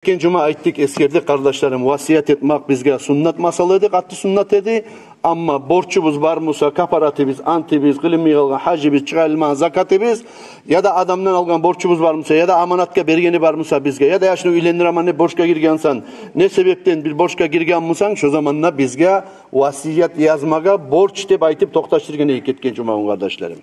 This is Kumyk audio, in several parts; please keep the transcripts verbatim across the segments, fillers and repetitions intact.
Гетген жума айтдыкъ, эсгердик, къардашларым, васият этмек бизге суннат масъала эди, къатты суннат эди. Амма борчубуз бар буса, кафаратыбыз, антыбыз, къылынмай къалгъан гьажыбыз, чыгъарылмагъан закатыбыз, яда адамдан алгъан борчубуз бар буса, яда аманатгъа бергени бар буса бизге, яда яшны уьйлендиремен деп борчгъа гиргенсен, не себепден бир борчгъа гирген бусанг, шо заманда бизге васият язмагъа борч деп айтып токъташдыргъан эдик гетген жума гюн, къардашларым.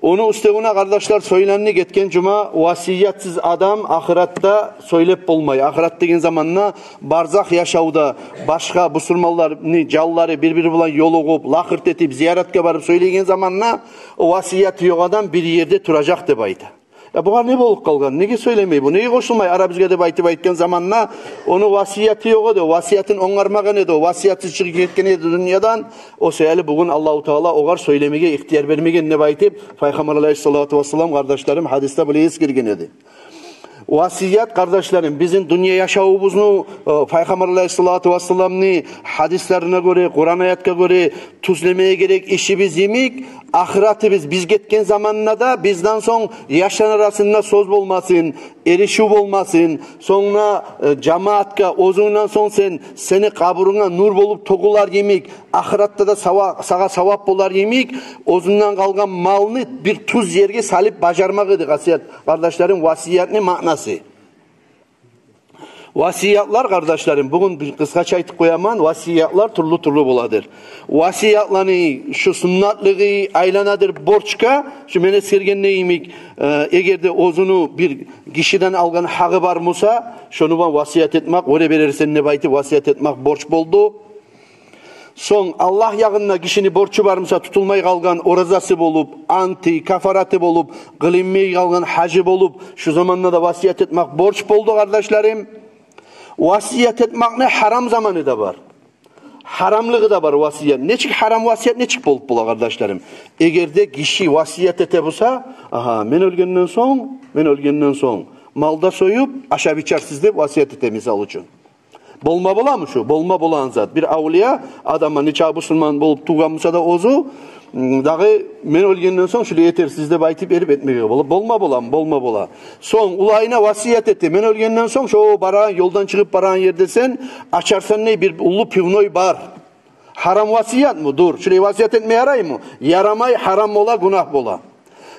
Ону уьстевюне, къардашлар, сёйленди гетген жума, васиятсыз адам ахыратда сёйлеп болмай. Ахырат деген заманда барзах яшавда башгъа бусурманланы жанлары бир-бири булан ёлугъуп, лакъырт этип, зияратгъа барып сёйлейген заманда, о васияты ёкъ адам бир ерде туражакъ деп айта. Я, бугъар не болуп къалгъан? Неге сёйлемей бу? Неге къошулмай арабызгъа деп айтып айтгъан заманда, ону васияты ёкъ эди, васиятын онгармагъан эди, о васиятсыз чыгъып гетген эди дюньядан. О саялы бугюн Аллагьу Таала огъар сёйлемеге ихтияр бермеген деп айтып, Пайхаммар алайгьиссалату вассалам, къардашларым, гьадисде булай эсгерген эди. Васият, къардашларым, бизин дюнья яшавубузну, э, Пайхаммар алайгьиссалату вассаламны гьадислерине гёре, Къуран аятгъа гёре тюзлемеге герек ишибиз йимик, ахыратыбыз биз гетген заманда да бизден сонг яшланы арасында сёз болмасын, эришив болмасын, сонг да, э, жамаатгъа, оьзюнгден сонг сен, сени къабурунга нюр болуп тёгюлер йимик, ахыратда да сава-, сагъа савап болар йимик, оьзюнден къалгъан малны бир тюз ерге салып бажармакъ эди васият. Къардашларым, васиятны маънасы. Васиятлар, къардашларым, бугюн бир къысгъача айтып къояман, васиятлар тюрлю-тюрлю боладыр. Васиятланы шу суннатлыгъы айланадыр борчгъа, шу мен эсгергенде йимик, э, эгер де оьзюню бир гишиден алгъан гьакъы бар буса, шону булан васият этмек, оьре берерсен деп айтып, васият этмек борч болду. Сонг Аллагь ягъында гишини борчу бар буса, тутулмай къалгъан оразасы болуп, анты, кафараты болуп, къылынмай къалгъан гьажы болуп, шу заманда да васият этмек борч болду, къардашларым. Васият этмекни гьарам заманы да бар. Гьарамлыгъы да бар васият. Нечик гьарам васият, нечик болуп бола, къардашларым? Эгер де гиши васият эте буса, агьа, мен оьлгенден сонг, мен оьлгенден сонг малда союп, ашап ичерсиз деп васият эте, мисал учун. Болма боламы шу? Болма болагъан зат. Бир авлия адамгъа, нече бусурман болуп тувгъан буса да оьзю, м, дагъы мен оьлгенден сонг шулай этерсиз деп айтып берип этмеге бола. Болма боламы? Болма бола. Сонг уланына васият эте: мен оьлгенден сонг шо барагъан ёлдан чыгъып барагъан ерде сен ачарсан дей бир уллу пивной бар. Гьарам васиятмы? Дюр. Шулай васият этме яраймы? Ярамай, гьарам бола, гюнагь бола.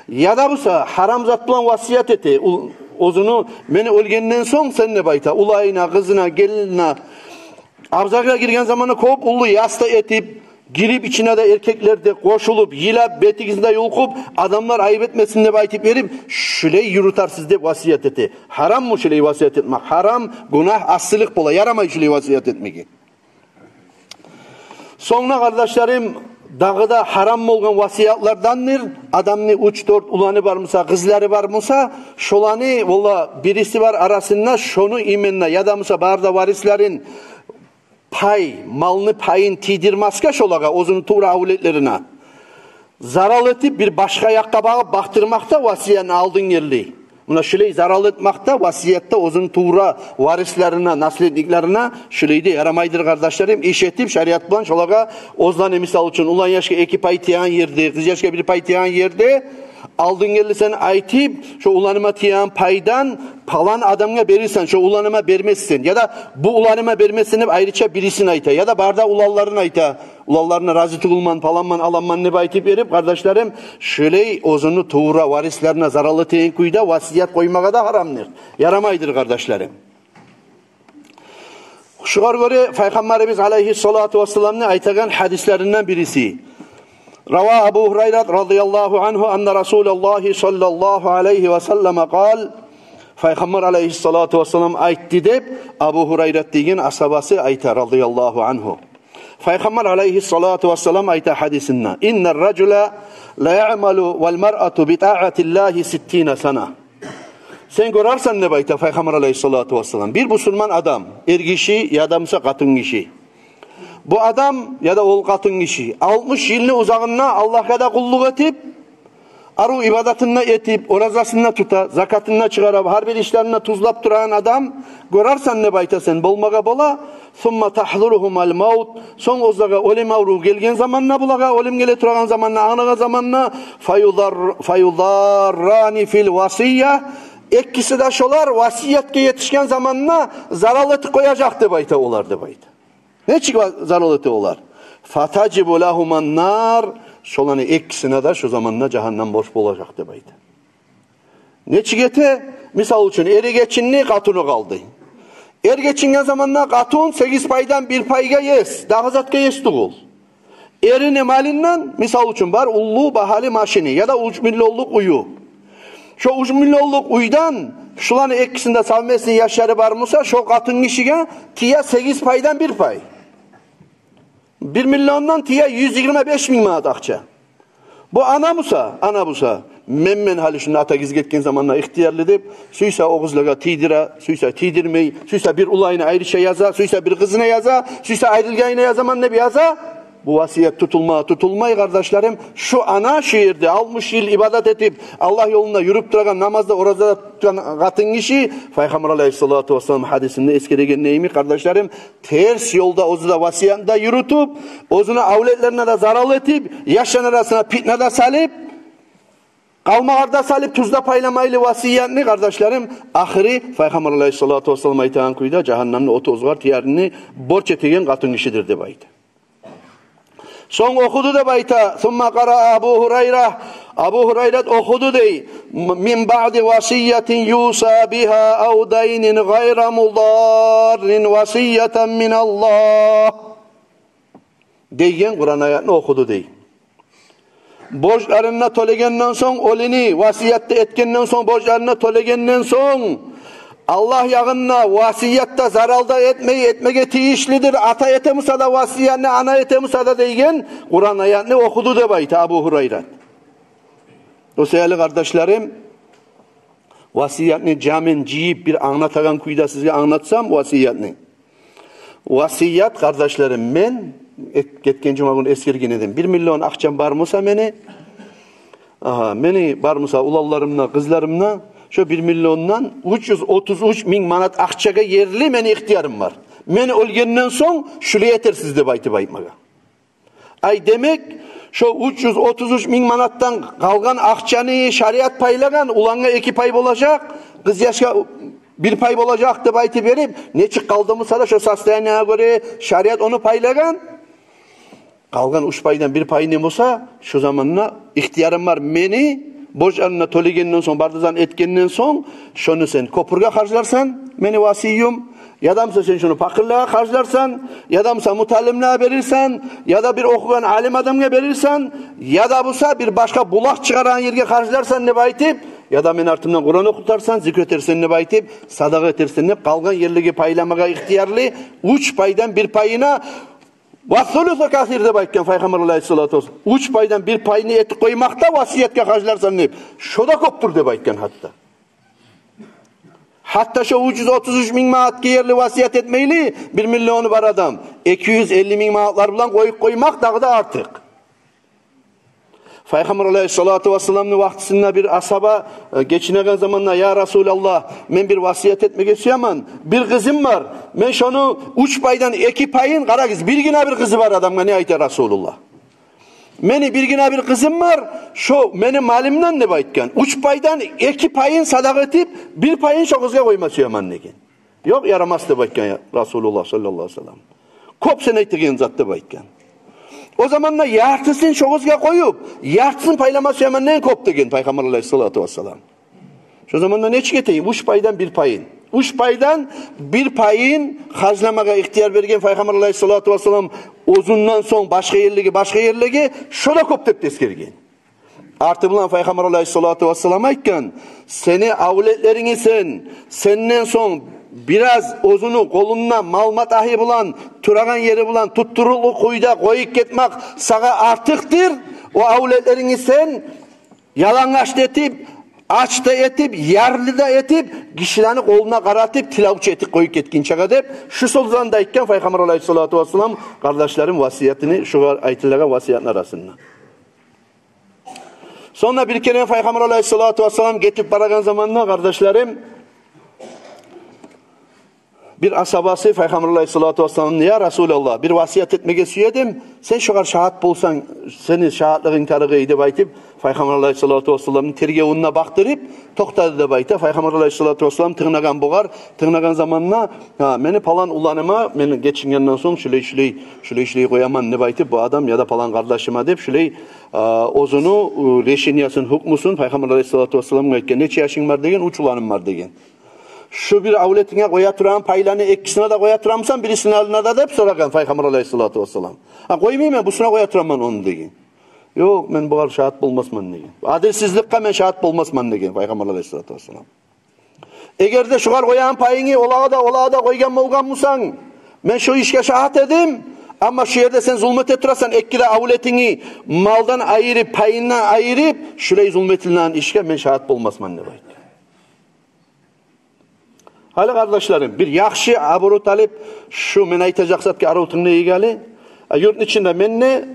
Яда буса гьарам зат булан васият эте. Ол оьзюню, мен оьлгенден сонг сен деп айта, уланына, къызына, гелинине, абзаргъа гирген заманда кёп уллу яс да этип, гирип ичине де эркеклер де къошулуп, йылап, бетигизни де юлкъуп, адамлар айып этмесин деп айтып берип, шулай юрютерсиз деп васият эте. Гьараммы шулай васият этмек? Гьарам, гюнагь, асилик бола, ярамай шулай васият этмеге. Сонг да, къардашларым, дагъы да гьарам болгъан васиятлардандыр. Адамны уьч-дёрт уланы бар буса, къызлары бар буса, шоланы, валлагь, бириси бар арасында, шону именно, яда буса бары да варислерин пай, малны пайын тийдирмесге шолагъа, оьзюню тувра авлетлерине, зарал этип, бир башгъа якъгъа багъып бакъдырмакъ да васиятны алдын гелди. Муна шулай зарал этмек де васиятда оьзюню тувра варислерине, наследниклерине шулай да ярамайдыр, къардашларым. Иш этип, шариат булан шолагъа оьзлени, мисал учун, улан яшгъа эки пай тиеген ерде, къыз яшгъа бир пай тиеген ерде, алдын гелди сен айтып, шо уланыма тиеген пайдан палан адамгъа берирсен, шо уланыма бермессен, яда бу уланыма бермессен деп айрыча бирисин айта, яда бары да уланларын айта. Уланларына рази тюгюлмен, паланман, аламан деп айтып берип, къардашларым, шулай оьзюню тувра варислерине зарал этеген кюйде васият къоймагъа да гьарамдыр. Ярамайдыр, къардашларым. Шугъар гёре Пайхаммарыбыз алайгьиссалату вассаламны айтагъан гьадислеринден бириси. روى أبو هريرة رضي الله عنه أن رسول الله صلى الله عليه وسلم قال. Пайхаммар алайгьиссалату вассалам айтды деп Абу Гьурайрат деген асгьабасы айта, радияллагьу ангьу. Пайхаммар алайгьиссалату вассалам айта гьадисинде: إن الرجل ليعمل والمرأة بطاعة الله ستين سنة. Сен гёрерсен, деп айта Пайхаммар алайгьиссалату вассалам, бир бусурман адам, эргиши яда буса къатынгиши. Бу адам яда ол къатынгиши алтмыш йылны узагъында Аллагьгъа да къуллукъ этип, арив ибадатын да этип, оразасын да тута, закатын да чыгъара, гьар бир ишлерин де тюзлеп турагъан адам, гёрерсен, деп айта, сен болмагъа бола. ثم تحضرهما الموت. Сонг оьзлеге оьлюм аврув гелген заманда, булагъа оьлюм геле турагъан заманда, англагъан заманда, فيضار، فيضاران في الوصية. Экиси де шолар васиятгъа етишген заманда зарал этип къояжакъ деп айта олар, деп айта. Нечик ва-, зарал эте олар? «Фатажибу лагьуман нар», шоланы экисине де шо заманда жагьаннам борч болажакъ деп айта. Нечик эте? Мисал учун, эри гечинди, къатыны къалды. Эр гечинген заманда къатын сегиз пайдан бир пайгъа ес, дагъы затгъа ес тюгюл. Эрини малындан, мисал учун, бар уллу багьалы машини яда уьч миллионлукъ уьюю. Шо уьч миллионлукъ уьйден шуланы экисинде совместный яшлары бар буса, шо къатын гишиге тие сегиз пайдан бир пай. Бир миллиондан тие юз йигирма беш минг манат акъча. Бу ана буса, ана буса, мен, мен гьали шунда атагъыз гетген заманда ихтиярлы деп, сюйсе о къызлагъа тийдире, сюйсе тийдирмей, сюйсе бир уланына айрыча яза, сюйсе бир къызына яза, сюйсе айрылгъанына язаман деп яза. Бу васият тутулма, тутулмай, къардашларым. Шу ана шу ерде алтмыш йыл ибадат этип, Аллагь ёлунда юрюп турагъан, намазда, оразада тутгъан къатын гиши, Пайхаммар алайгьиссалату вассалам гьадисинде эсгереген йимик, къардашларым, терс ёлда оьзю де васиятны да юрютюп, оьзюню авлетлерине де зарал этип, яшланы арасына питна да салып, къалмагъар да салып, тюз де пайламайлы васиятны, къардашларым, ахыры Пайхаммар алайгьиссалату вассалам айтагъан кюйде жагьаннамны оту оьзюгер тиярыны борч этеген къатын гишидир деп айта. Сонг охуду деп айта. Сумма къараа Абу Гьурайра. Абу Гьурайрат охуду дей: «Мин баъди васиятин юса бигьа ав дайнин гъайра мударрин васиятан миналлагь» деген Къуран аятны охуду дей. Борчларын да тёлегенден сонг, оьлюню васиятны этгенден сонг, борчларын да тёлегенден сонг, Аллагь ягъында васиятда зарал да этмей, этмеге тийишлидир. Ата эте буса да васиятны, ана эте буса да деген Къуран аятны охуду деп айта Абу Гьурайрат. О саялы, къардашларым, васиятны жамын жыйып бир англатагъан кюйде сизге англатсам васиятны. Васият, къардашларым, мен эт-, гетген жума гюн эсгерген эдим. Бир миллион акъчам бар буса мени, агьа, мени бар буса уланларымны, къызларымны, шо бир миллиондан уьч юз отуз уьч минг манат акъчагъа ерли мени ихтиярым бар. Мен оьлгенден сонг шулай этерсиз деп айтып айтмагъа. Ай, демек, шо уьч юз отуз уьч минг манатдан къалгъан акъчаны шариат пайлагъан, уланга эки пай болажакъ, къыз яшгъа бир пай болажакъ деп айтып берип, нечик къалды буса да, шо состояниеге гёре шариат ону пайлагъан. Къалгъан уьч пайдан бир пайны буса, шо заманда ихтиярым бар мени, борчларын да тёлегенден сонг, бардызан этгенден сонг, шону сен кёпюрге харжларсан, мени васиюм, яда буса сен шону пакъырлагъа харжларсан, яда буса муталимлеге берирсен, яда бир охугъан алим адамгъа берирсен, яда буса бир башгъа булакъ чыгъарагъан ерге харжларсан деп айтып, яда мени артымдан Къуран охутарсан, зикр этерсен деп айтып, садагъа этерсен деп, къалгъан ерлеге пайламагъа ихтиярлы, уьч пайдан бир пайына. «Ва сулусу касир» деп айтгъан Пайхаммар алайгьиссалату вассалам. Уьч пайдан бир пайны этип къоймакъ да васиятгъа харжларсан деп, шо да кёпдюр деп айтгъан гьатта. Гьатта шо уьч юз отуз уьч минг манатгъа ерли васият этмейли, бир миллиону бар адам, эки юз элли минг манатлар булан къоюп къоймакъ дагъы да артыкъ. Пайхаммар алайгьиссалату вассаламны вакътисинде бир асгьаба, э, гечинеген заманда: «Я Расулаллагь, мен бир васият этмеге сюемен. Бир къызым бар. Мен шону уьч пайдан эки пайын», къарагъыз, бир гине бир къызы бар адамгъа не айта Расулуллагь? «Мени бир гине бир къызым бар, шо мени малымдан, — деп айтгъан, — уьч пайдан эки пайын садагъа этип, бир пайын шо къызгъа къойма сюемен», — деген. «Ёкъ, ярамас», — деп айтгъан Расулуллагь саллаллагьу алайгьи ва саллам. «Кёп сен айтагъан зат», — деп айтгъан. «О заманда яртысын шо къызгъа къоюп, яртысын пайлама сюемен», — деген, кёп деген Пайхаммар алайгьиссалату вассалам. Шо заманда нечик этейим? Уьч пайдан бир пайын. Уьч пайдан бир пайын харжламагъа ихтияр берген Пайхаммар алайгьиссалату вассалам, оьзюнден сонг башгъа ерлеге, башгъа ерлеге, шо да кёп деп эсгерген. Арты булан Пайхаммар алайгьиссалату вассалам айтгъан: «Сени авлетлеринги сен, сенден сонг бираз оьзюню къолунда мал-матагьы булан, турагъан ери булан туттуруллукъ кюйде къоюп гетмек сагъа артыкъдыр. О авлетлеринги сен ялангач да этип, ач да этип, ярлы да этип, гишилени къолуна къаратып, тилавчу этип къоюп гетгинчеге», — деп, шу сёзлени де айтгъан Пайхаммар алайгьиссалату вассалам, къардашларым, васиятыны, шугъар айтылагъан васиятны арасында. Сонг да бир керен Пайхаммар алайгьиссалату вассалам гетип барагъан заманда, къардашларым, Бир асгьабасы Пайхаммар алайгьиссалату вассаламны: «Я Расулаллагь, бир васият этмеге сюе эдим, сен шогъар шагьат болсанг, сени шагьатлыгъынг тарыкъ эди», — деп айтып, Пайхаммар алайгьиссалату вассаламны тергевюне бакъдырып токътады деп айта. Пайхаммар алайгьиссалату вассалам тынглагъан бугъар, тынглагъан заманда: «Гьа, мени палан уланыма мен гечингенден сонг шулай, шулай, шулай, шулай къояман», — деп айтып, бу адам, «яда палан къардашыма», — деп, шулай, а, оьзюню, э, решениясын, гьукмусун Пайхаммар алайгьиссалату вассаламгъа этген. «Нече яшынг бар?» — деген. «Уьч уланым бар», — деген. «Шу бир авлетинге къоя турагъан пайланы экисине де къоя турамысан, бирисини алдына да?» — деп сорагъан Пайхаммар алайгьиссалату вассалам. «Гьа, къоймайман, бусуна къоя тураман ону», — деген. «Ёкъ, мен бугъар шагьат болмасман», — деген. «Адилсизликге мен шагьат болмасман», — деген Пайхаммар алайгьиссалату вассалам. «Эгер де шугъар къоягъан пайынгны олагъа да, олагъа да къойгъан болгъан бусанг, мен шо ишге шагьат эдим, амма шу ерде сен зулму эте турасан, эки де авлетингни малдан айырып, пайындан айырып, шулай зулму этилинеген ишге мен шагьат болмасман», — деп айтды. Гьали, къардашларым, бир яхшы оборот алып, шу мен айтажакъ затгъа арив тынглайыкъ гьали. А, юртну ичинде мен де,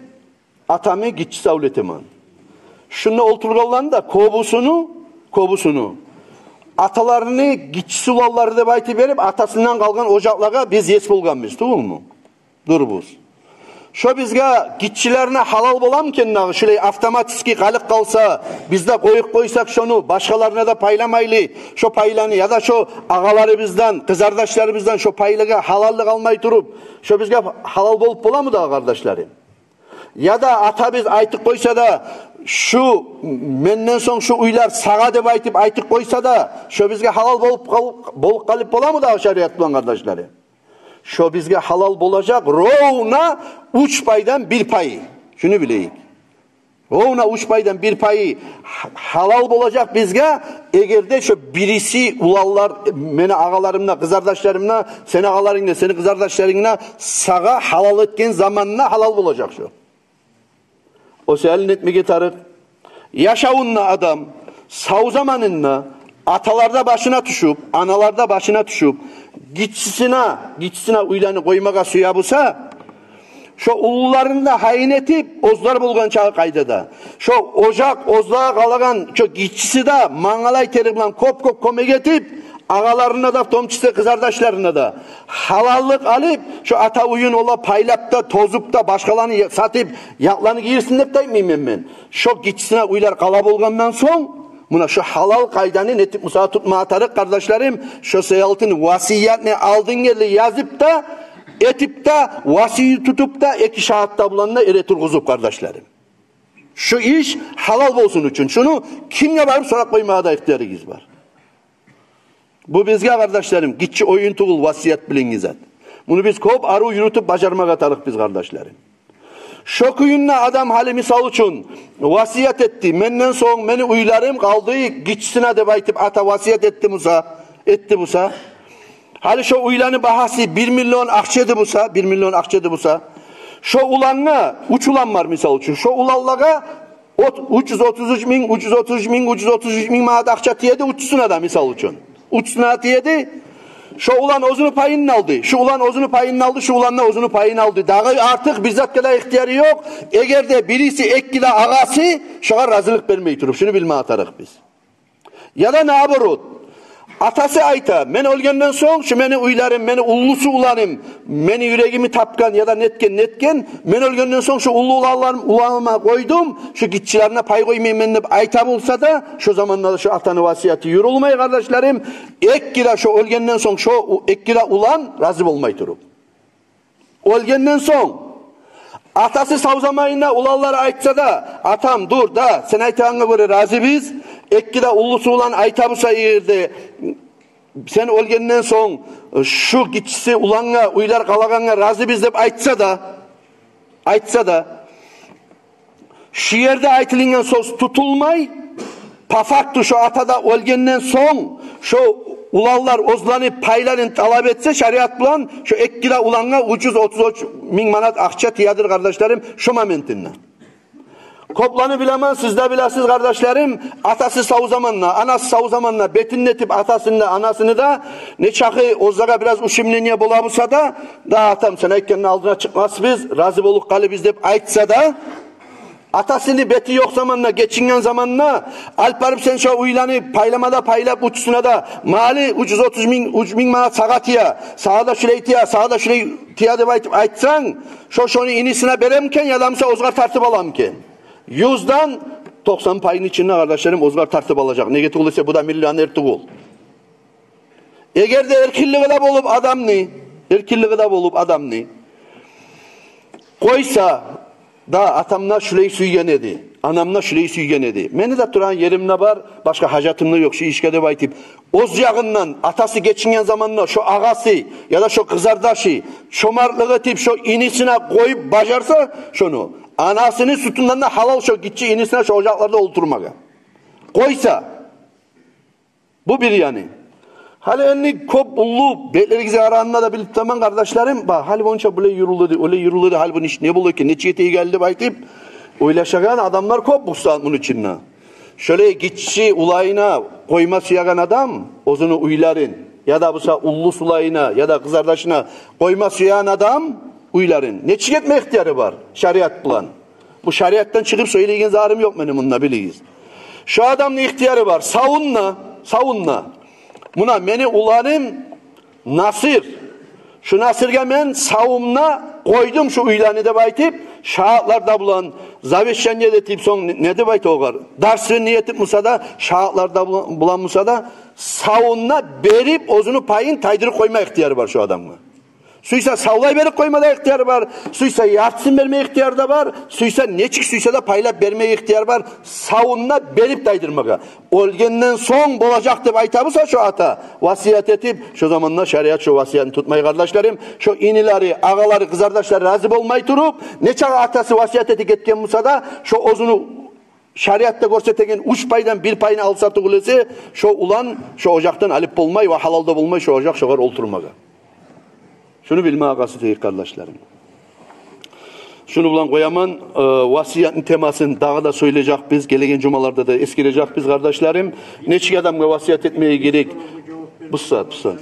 атамны гиччиси авлетиман. Шунда олтургъанланы да кёбюсюню, кёбюсюню аталарыны гиччиси уланлары деп айтып берип, атасындан къалгъан ожакълагъа биз ес болгъанбыз, тюгюлмю? Дурбуз. Шо бизге гиччилерине гьалал боламы экен дагъы, шулай автоматически къалып къалса, биз де къоюп къойсакъ шону, башгъаларына да пайламайлы, шо пайланы, яда шо агъаларыбыздан, къызардашларыбыздан шо пайлагъа гьалаллыкъ алмай туруп, шо бизге гьалал болуп боламы дагъы, къардашларым? Яда атабыз айтып къойса да: «Шу, менден сонг шу уьйлер сагъа», — деп айтып, айтып къойса да, шо бизге гьалал болуп къал-, болуп къалып боламы дагъы шариат булан, къардашларым? Шо бизге гьалал болажакъ ровно уьч пайдан бир пайы. Шуну билейик. Ровно уьч пайдан бир пайы гь-, гьалал болажакъ бизге, эгер де шо бириси уланлар, мени агъаларым да, къызардашларым да, сени агъаларынг да, сени къызардашларынг да сагъа гьалал этген заманда гьалал болажакъ шо. О саялы не этмеге тарыкъ? Яшавунда адам сав заманында аталар да башына тюшюп, аналар да башына тюшюп, гиччисине, гиччисине уьйлени къоймагъа сюе буса, шо уллуларын да гьайын этип, оьзлер болгъан чакъы къайдада, шо ожакъ, оьзлеге къалагъан шо гиччиси де мангалай тери булан кёп-кёп кёмек этип, агъаларына да, в том числе къызардашларына да, гьалаллыкъ алып, шо ата уьюн олар пайлап да, тозуп да, башгъаланы я-, сатып, якъланы гийирсин деп де айтмайман мен. Шо гиччисине уьйлер къала болгъандан сонг, муна шо гьалал къайданы не этип буса тутма тарыкъ, къардашларым, шо саялы васиятны алдын герли язып да, этип да, васият тутуп да, эки шагьат да булан да эре тургъузуп, къардашларым. Шо иш гьалал болсун учун. Шуну кимге барып сорап къоймагъа да ихтиярыгъыз бар. Бу бизге, къардашларым, гиччи оюн тюгюл васият билинген зат. Муну биз кёп арив юрютюп бажармагъа тарыкъбыз, къардашларым. Шо кюйде адам гьали, мисал учун, васият этди: «Менден сонг мени уьйлерим къалды гиччисине», — деп айтып ата васият этди буса, этди буса. Гьали шо уьйлени багьасы бир миллион акъча эди буса, бир миллион акъча эди буса, шо улангъа, уьч улан бар, мисал учун, шо уланлагъа от-, уьч юз отуз уьч минг, уьч юз отуз уьч минг, уьч юз отуз уьч минг манат акъча тиеди уьчюсюне де, мисал учун. Уьчюсюне тиеди. Шо улан оьзюню пайын алды, шу улан оьзюню пайын алды, шу улан да оьзюню пайын алды. Дагъы артыкъ бир затгъа да ихтияры ёкъ, эгер де бириси, эки де агъасы шогъар разилик бермей туруп. Шуну билме тарыкъбыз. Яда наоборот, атасы айта: «Мен оьлгенден сонг шу мени уьйлерим, мени уллусу уланым, мени юрегими тапгъан яда нетген, нетген, мен оьлгенден сонг шу уллу уланларым, уланыма къойдум, шу гиччилерине пай къоймайман», — деп айта буса да, шо заманда да шо атаны васияты юрюлмей, къардашларым. Эки де шо оьлгенден сонг шо у-, эки де улан рази болмай туруп. Оьлгенден сонг, атасы сав заманында уланлар айтса да: «Атам, дур да, сен айтагъангъа гёре разибиз, эки де уллусу улан айта буса, эгер де сен оьлгенден сонг шу гиччиси улангъа уьйлер къалагъангъа разибиз», — деп айтса да, айтса да, шу ерде айтылынгъан сёз тутулмай, по факту шо ата да оьлгенден сонг, шо уланлар оьзлени пайларын талап этсе, шариат булан шо эки де улангъа уьч юз отуз уьч минг манат акъча тиедир, къардашларым, шо моментинде. Кёплени билемен, сиз де билесиз, къардашларым, атасы сав заманда, анасы сав заманда бетин этип атасыны да, анасыны да, нечакъы оьзлеге бираз ущемление бола буса да, «Да, атам, сен айтгъанны алдына чыкъмасбыз, рази болуп къалыбыз», — деп айтса да, Атасыны бети ёкъ заманда, гечинген заманда, алып барып сен шо уьйлени пайламагъа да пайлап, учусуна да, мали уьч юз отуз минг, уьч минг манат сагъа тие, сагъа да шулай тие, сагъа да шулай тие деп айтып айтсанг, шо шону инисине беремикен яда буса оьзгер тартып аламыкен? Юзден токъсан пайны ичинде, къардашларым, оьзгер тартып алажакъ. Неге тюгюл эсе бу да миллионер тюгюл. Эгер де эркинлиги де болуп адамны, эркинлиги де болуп адамны, къойса да, атам да шулай сюйген эди, анам да шулай сюйген эди, мени де турагъан ерим де бар, башгъа гьажатым да ёкъ шу ишге деп айтып, оьз ягъындан атасы гечинген заманда шо агъасы яда шо къызардашы шомартлыкъ этип, шо инисине къоюп бажарса шону, анасыны сютюнден де гьалал шо гиччи инисине шо ожакъларда олтурмагъа. Къойса, бу бир яны. Гьали энни кёп уллу бетлеригизге къарагъанда да билип турман, къардашларым, ба, гьали бунча булай юрюлдю, олай юрюлдю, гьали бу иш не болду экен, нечик этейик гьали деп айтып ойлашагъан адамлар кёп бу сагьат муну ичинде. Шолай гиччи уланына къойма сюеген адам оьзюню уьйлерин, яда буса уллусу уланына, яда къызардашына къойма сюеген адам уьйлерин нечик этме ихтияры бар шариат булан? Бу шариатдан чыгъып сёйлейген зарым ёкъ мени мунда, билигиз. Шо адамны ихтияры бар. Савунда, савунда. Муна мени уланым Насир. Шу Насирге мен савунда къойдум шу уьйлени деп айтып, шагьатлар да булан, завещание де этип, сонг не, не деп айта огъар? Дарственный этип буса да, шагьатлар да булан, булан буса да, савунда берип, оьзюню пайын тайдырып къойма ихтияры бар шу адамгъа. Сюйсе савлай берип къойма да ихтияры бар, сюйсе яртысын берме ихтияры да бар, сюйсе нечик сюйсе де пайлап берме ихтияры бар, савунда берип тайдырмагъа. Оьлгенден сонг болажакъ деп айта буса шо ата, васият этип, шо заманда шариат шо васиятны тутмай, къардашларым. Шо инилери, агъалары, къызардашлары рази болмай туруп, нечакъы атасы васият этип гетген буса да, шо оьзюню шариатда гёрсетеген уьч пайдан бир пайын алса тюгюл эсе, шо улан шо ожакъдан алып болмай ва гьалал да болмай шо ожакъ шогъар олтурмагъа. Шуну билме къаст этейик, къардашларым. Шуну булан къояман, э, васиятны темасын дагъы да сёйлежекбиз, гелеген жумаларда да эсгережекбиз, къардашларым. Нечик адамгъа васият этмеге герек? Бу сагьат, бу сагьат.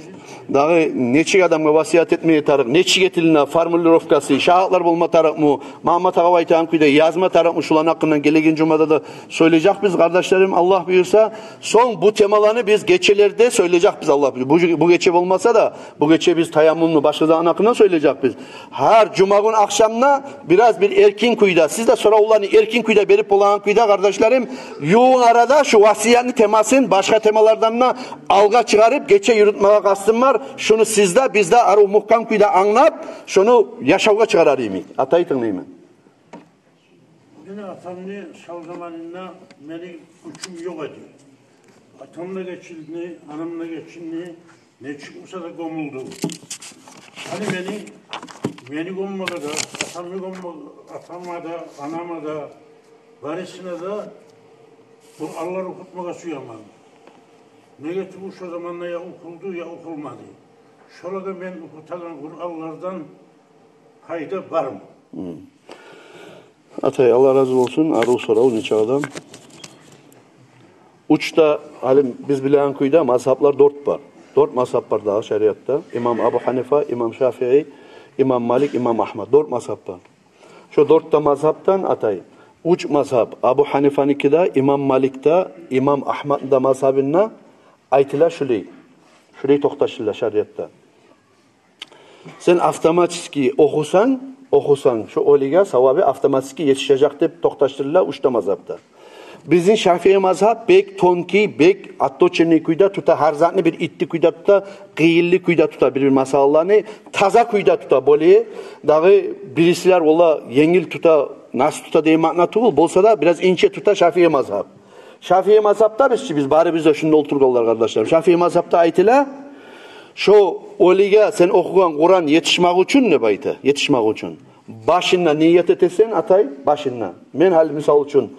Дагъы нечик адамгъа васият этмеге тарыкъ, нечик этилине, формулировкасы, шагьатлар болма тарыкъмы, Магьаммат агъав айтагъан кюйде язма тарыкъмы, шуланы гьакъындан гелеген жумада да сёйлежекбиз, къардашларым, Аллагь буюрса. Сонг бу темаланы биз гечелерде сёйлежекбиз, Аллагь буюрса. Бу, бу гече болмаса да, бу гече биз таяммумну, башгъа затны гьакъындан сёйлежекбиз. Гьар жумагюн ахшамда бираз бир эркин кюйде, сиз де соравланы эркин кюйде берип болагъан кюйде, къардашларым, ювукъ арада шу васиятны темасын башгъа темалардан да алгъа чыгъарып, гече юрютмеге къастым бар. Шуну сиз де, биз де арив, мугькам кюйде англап, шуну яшавгъа чыгъарар йимик. Атай, тынглайман. Мени атамны сав заманында мени гючюм ёкъ эди. Атам да гечинди, анам да гечинди, нечик буса да гёмюлдю. Гьали мени, мени гёммеге де, атамны гёмме-, атама да, анама да, барысына да Къуранлар охутмагъа сюемен. Неге тюгюл, шо заманда я охулду, я охулмады. Шолагъа мен охутагъан Къуранлардан пайда бармы? Гьм. Атай, Аллагь рази болсун, арив сорав, нече адам. Уьч де, гьали биз билеген кюйде, мазгьаплар дёрт бар. Дёрт мазгьап бар дагъы шариатда. Имам Абу Гьанифа, имам Шафии, имам Малик, имам Агьмад. Дёрт мазгьап бар. Шо дёрт де мазгьапдан, атай, уьч мазгьап, Абу Гьанифаныки де, имам Малик де, имам Агьмадны да мазгьабында айтыла шулай. Шулай токъташдырыла шариатда. Сен автоматически охусанг, охусанг, шо оьлюге савабы автоматически етишежек деп токъташдырыла уьч де мазгьапда. Бизин Шафии мазгьап бек тонкий, бек отточенный кюйде тута, гьар затны бир итти кюйде тута, къыйынлы кюйде тута, бир-бир масъалаланы таза кюйде тута, более, дагъы бирисилер ола енгил тута, нас тута деген маъна тюгюл, болса да бираз инче тута Шафии мазгьап. Шафии мазгьапда биз чи, биз барыбыз да шунда олтургъанлар, къардашларым. Шафии мазгьапда айтыла, шо оьлюге сен охугъан Къуран етишмек учун, деп айта, етишмек учун. Башында ният этесен, атай, башында. Мен гьали, мисал учун,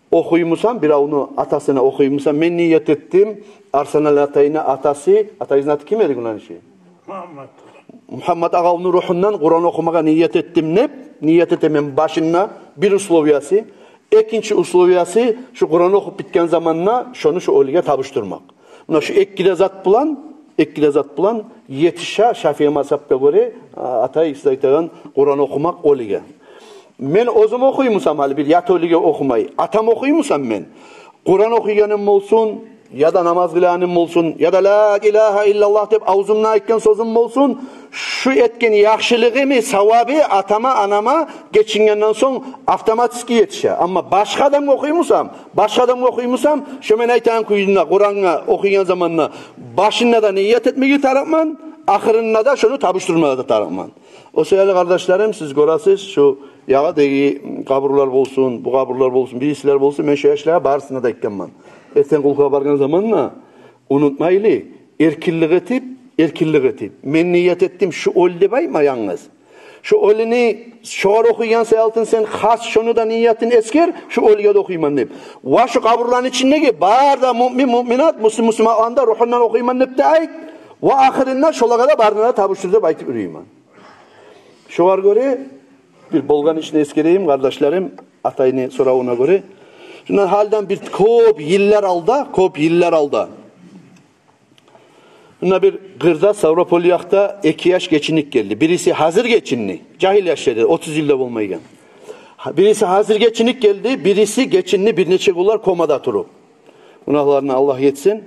охуймусам, биревню атасына охуймусам, мен ният этдим, Арсанал атайны атасы, атайны аты ким эди, гюнагьны иши? Мугьаммат. Мугьаммат агъавну ругьундан Къуран охумагъа ният этдим деп, ният этемен башында, бир условиясы. Экинчи условиясы, шу Къуран охуп битген заманда шону шу оьлюге тапшурмакъ. Муна шу эки де зат булан, эки де зат булан етише Шафии мазгьапгъа гёре, а, атай, сиз айтагъан Къуран охумакъ оьлюге. Мен оьзюм охуймусам, гьали бир ят оьлюге охумай, атам охуймусам мен, Къуран охуйгъаным болсун, яда намаз къылагъаным болсун, яда «Ла илагьа иллаллагь» деп авзумдан айтгъан сёзюм болсун, шу этген яхшылыгъымны савабы атама, анама гечингенден сонг автоматически етише. Амма башгъа адамгъа охуймусам, башгъа адамгъа охуймусам, шо мен айтагъан кюйде Къурангъа охуйгъан заманда башында да ният этмеге тарыкъман, ахырында да шону тапшурмагъа да тарыкъман. О саялы, къардашларым, сиз гёресиз, шу ягъадагъы къабурлар болсун, бу къабурлар болсун, бирисилер болсун, мен шо яшлагъа барысына да айтгъанман. Эртен къулгьа баргъан заманда унутмайлы, эркинлик этип, эркинлик этип, мен ният этдим шу оьлю деп айтма янгыз. Шу оьлюню шогъар охуйгъан саялтын сен хас шону да ниятын эсгер, шу оьлюге де охуйман деп. Ва шу къабурланы ичиндеги бары да муъмин, муъминат, муслим, муслиматланы да ругьундан охуйман деп де айт. Ва ахырында шолагъа да, барына да тапшур деп айтып юрюймен. Шогъар гёре, бир болгъан ишни эсгерейим, къардашларым, атайны соравуна гёре. Шундан гьалиден бир кёп йыллар алда, кёп йыллар алда, муна бир къырда, Ставрополь якъда эки яш гечинип гелди. Бириси гьазир гечинди, жагьил яш эди, отуз йыл да болмайгъан. Бириси гьазир гечинип гелди, бириси гечинди бир нече гюнлер комада туруп. Гюнагьларындан Аллагь гечсин.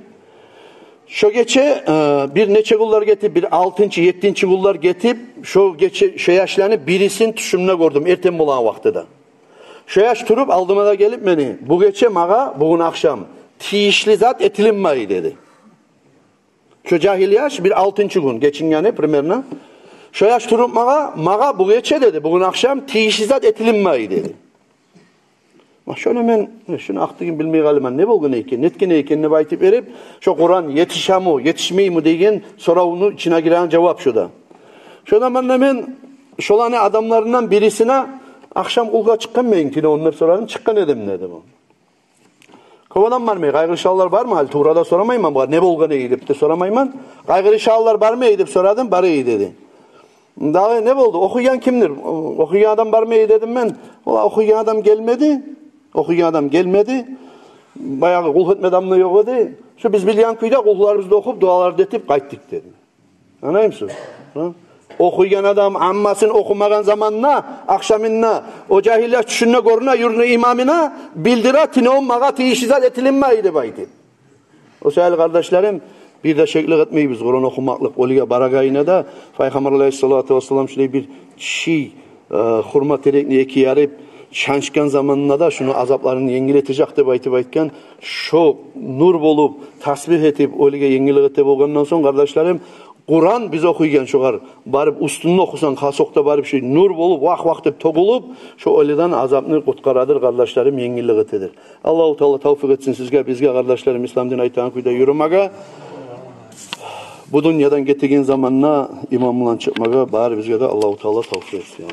Шо гече, э, бир нече гюнлер гетип, бир алтынчы, еттинчи гюнлер гетип, шо гече шо яшланы бирисин тюшюмде гёрдюм, эртен болагъан вакътиде. Шо яш туруп алдыма да гелип мени: «Бу гече магъа, бугюн ахшам тийишли зат этилинмей», — деди. Шо жагьил яш, бир алтынчы гюн гечингени примерно. Шо яш туруп магъа: «Магъа бу гече, — деди, — бугюн ахшам тийишли зат этилинмей», — деди. Ма шону мен, э, шону ахтыгъын билмей къалдым, не болгъан экен, нетген экен деп айтып берип, шо Къуран етишеми, етишмейми деген соравну ичине гиреген жавап шо да. Шондан мен де, мен шоланы адамларындан бирисине: «Ахшам къулгьа чыкъгъанмы эдинг тюнегюн?» — деп сорадым. «Чыкъгъан эдим», — деди бу. Кёп адам бармай, къайгъырышагъанлар бармы? Гьали тувра да сорамайман бугъар, не болгъан эди деп де сорамайман. Къайгъырышагъанлар бармы эди деп сорадым, бар эди деди. Дагъы не болду? Охуйгъан кимдир? Охуйгъан адам бармы эди дедим мен. Валлагь, охуйгъан адам гелмеди. Охуйгъан адам гелмеди. Баягъы къулгьу этме адам да ёкъ эди. Шо биз билген кюйде къулгьуларыбызны охуп, дуалар да этип къайтдыкъ деди. Англаймысыз? Гьа? Охуйгъан адам аммасын охумагъан заманда, ахшамында, о жагьил яш тюшюнде гёрюне, юрюне имамына, билдире: «Тюнегюн магъа тийишли зат этилинмей», — деп айтып. О саялы, къардашларым, бир де шеклик этмейбиз Къуран охумакълыкъ оьлюге барагъанына да. Пайхаммар алайгьиссалату вассалам шулай бир чий, э, хурма терекни эки ярып, чанчгъан заманында да шуну азапларын енгил этежек деп айтып айтгъан. Шо нур болуп, тасбигь этип, оьлюге енгиллик эте болгъандан сонг, къардашларым, Къуран биз охуйгъан шогъар барып, уьстюнде охусанг, хасокъда барып, шо нур болуп, вах-вах деп тёгюлюп, шо оьлюден азапны къутгъарадыр, къардашларым, енгиллик этедир. Аллагьу Таала тавфикъ этсин сизге, бизге, къардашларым, ислам дин айтагъан кюйде юрюмеге. Бу дюньядан гетеген заманда иман булан чыкъмагъа барыбызгъа да Аллагьу Таала тавфикъ этсин.